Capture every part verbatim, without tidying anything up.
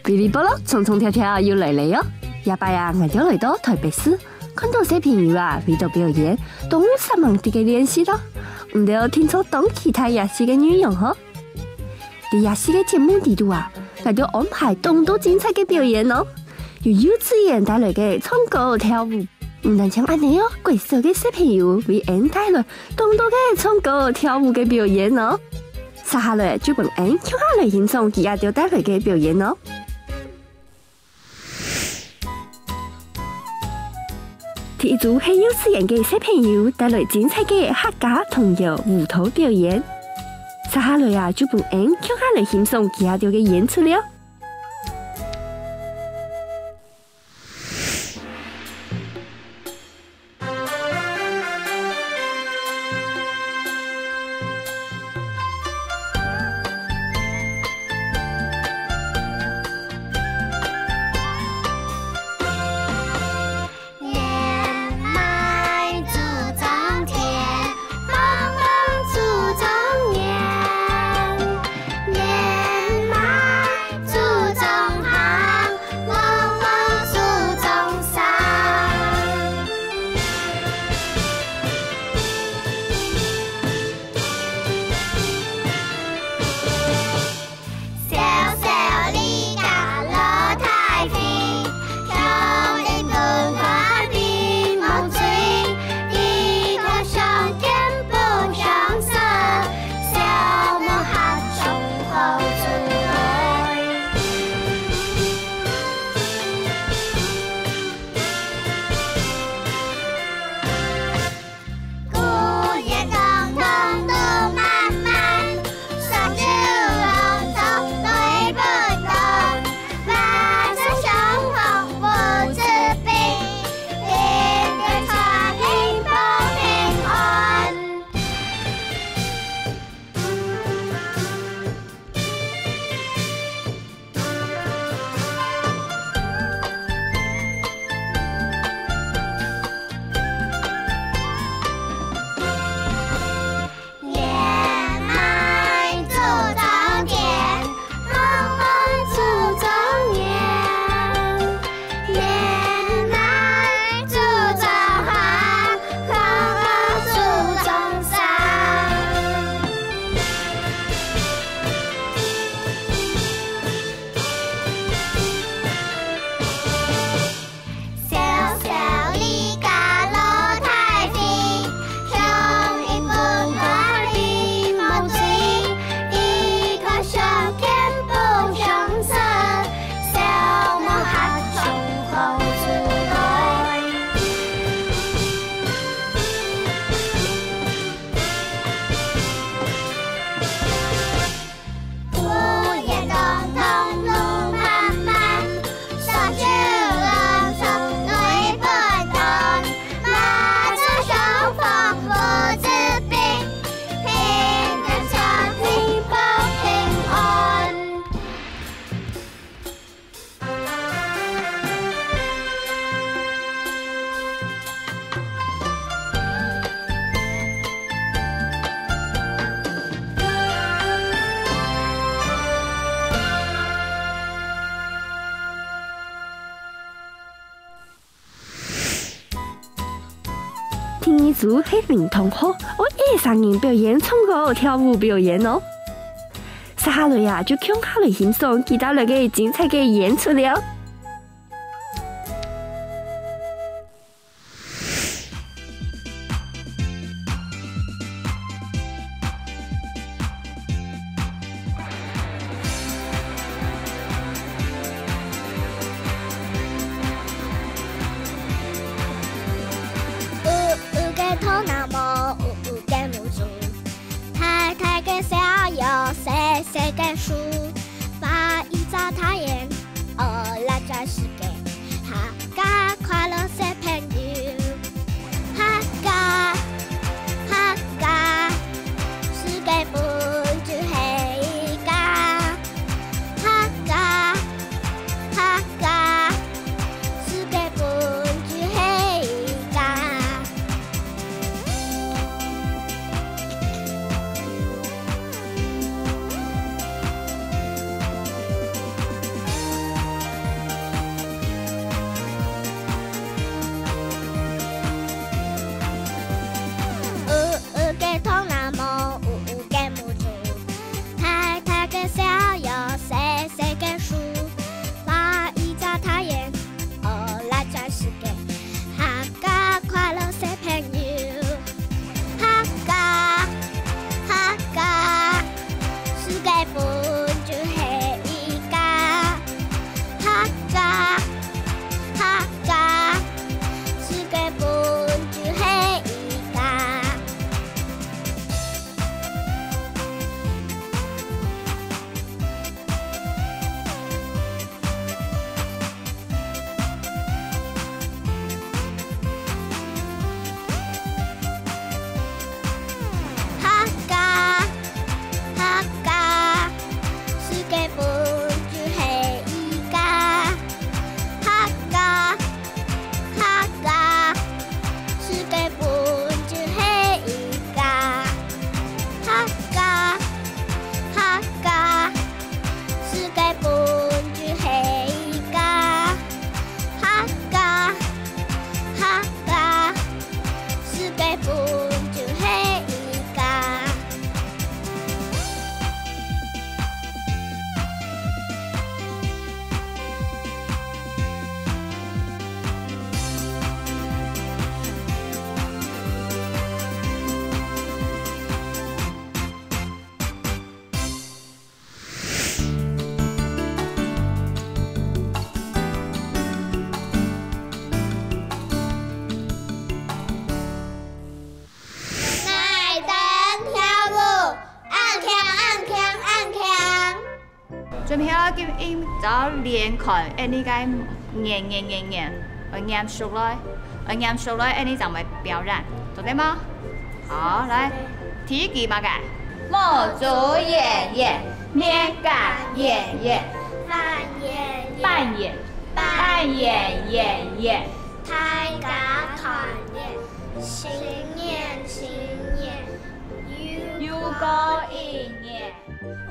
嗶哩啵咯，蟲蟲跳跳又來了喲！這擺啊，𠊎兜來到臺北市，看到小朋友啊，為著表演，當煞猛在該練習囉。毋知聽眾當期待這四個內容吼？在這四個節目裡肚啊，𠊎兜安排當多精彩个表演哦！有幼稚園帶來个唱歌跳舞， 毋單淨恁呢哦，國小个小朋友為𠊎帶來當多个唱歌跳舞个表演哦。接下來就分𠊎共下來欣賞佢兜帶來个表演哦。第一組係幼稚園个小朋友帶來精彩个客家童謠舞蹈表演。接下來啊，就分𠊎共下來欣賞佢兜个演出了。 年邁祖宗田，忙忙祖宗年。年邁祖宗行，忙忙祖宗山。 小小里家老太妃，鄉里分開比目水，一個相見不相識，小妹客中好自來。 姑爺當當路漫漫，山豬狼狼對不斷，馬車相逢不知兵，平安茶飲報平安。 年邁祖宗田，忙忙祖宗年。年邁祖宗行，忙忙祖宗山。 小小里家老太妃，鄉里分開比目水，一個相見不相識，小妹客中好自來。 姑爺當當路漫漫，山豬狼狼對不斷，馬車相逢不知兵，平安茶飲報平安。 第二組係林同學，愛一儕人表演唱歌跳舞表演哦。接下來啊，就共下來欣賞佢兜个精彩个演出了。 烏烏个頭那毛，烏烏个目珠，大大个小腰，細細个手，畫一隻太陽，哦，那真是个客家快樂小朋友。客準備好，今朝練看，恁呢个唸唸唸唸，愛唸熟來，愛唸熟來，恁呢正會表演，做得無？好，來，第一句麼个？目珠圓圓，面頰圓圓，飯圓圓，飯圓，飯圓圓圓，大家團圓，新年新年，又過一年。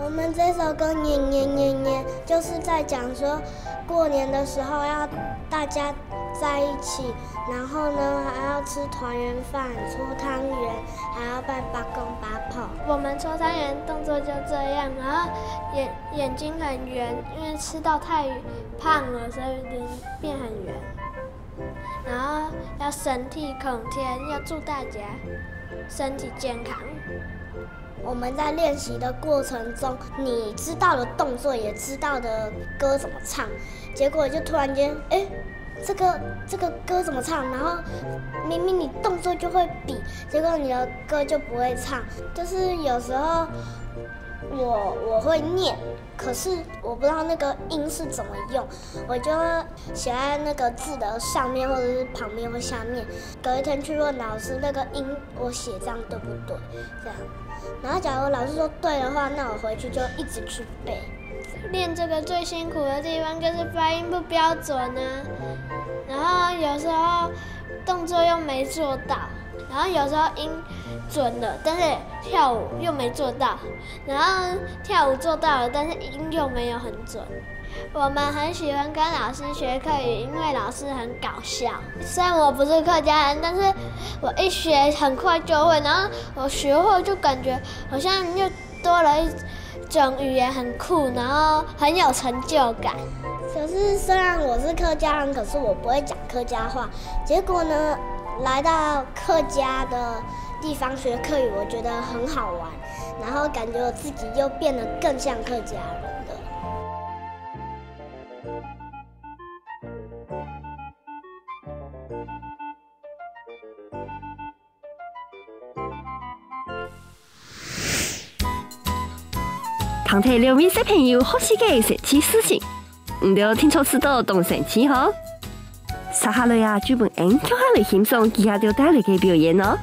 我們這首歌年年年年，就是在講說，過年的時候要大家在一起，然後呢還要吃團圓飯、搓湯圓，還要拜八公八婆。我們搓湯圓動作就這樣，然後眼眼睛很圓，因為吃到太胖了，所以臉變很圓。然後要身體康健，要祝大家身體健康。 我們在練習的過程中，你知道的動作，也知道的歌怎麼唱，結果就突然間，哎，這個這個歌怎麼唱？然後明明你動作就會比，結果你的歌就不會唱。就是有時候我我會念，可是我不知道那個音是怎麼用，我就會寫在那個字的上面，或者是旁邊或下面。隔一天去問老師，那個音我寫這樣對不對？這樣。然後假如老師說對的話，那我回去就一直去背。練這個最辛苦的地方就是發音不標準啊，然後有時候動作又沒做到，然後有時候音準了，但是跳舞又沒做到，然後跳舞做到了，但是音又沒有很準。我們很喜歡跟老師學客語，因為老師很搞笑。雖然我不是客家人，但是我一學很快就會，然後我學會就感覺好像又多了一種語言，很酷，然後很有成就感。可是雖然我是客家人，可是我不會講客家話。結果呢，來到客家的地方學客語，我覺得很好玩，然後感覺我自己又變得更像客家人了。 聽忒六位小朋友好趣个神奇事情，毋知聽眾知道當神奇吼？接下來啊，就分𠊎共下來欣賞佢兜帶來个表演哦。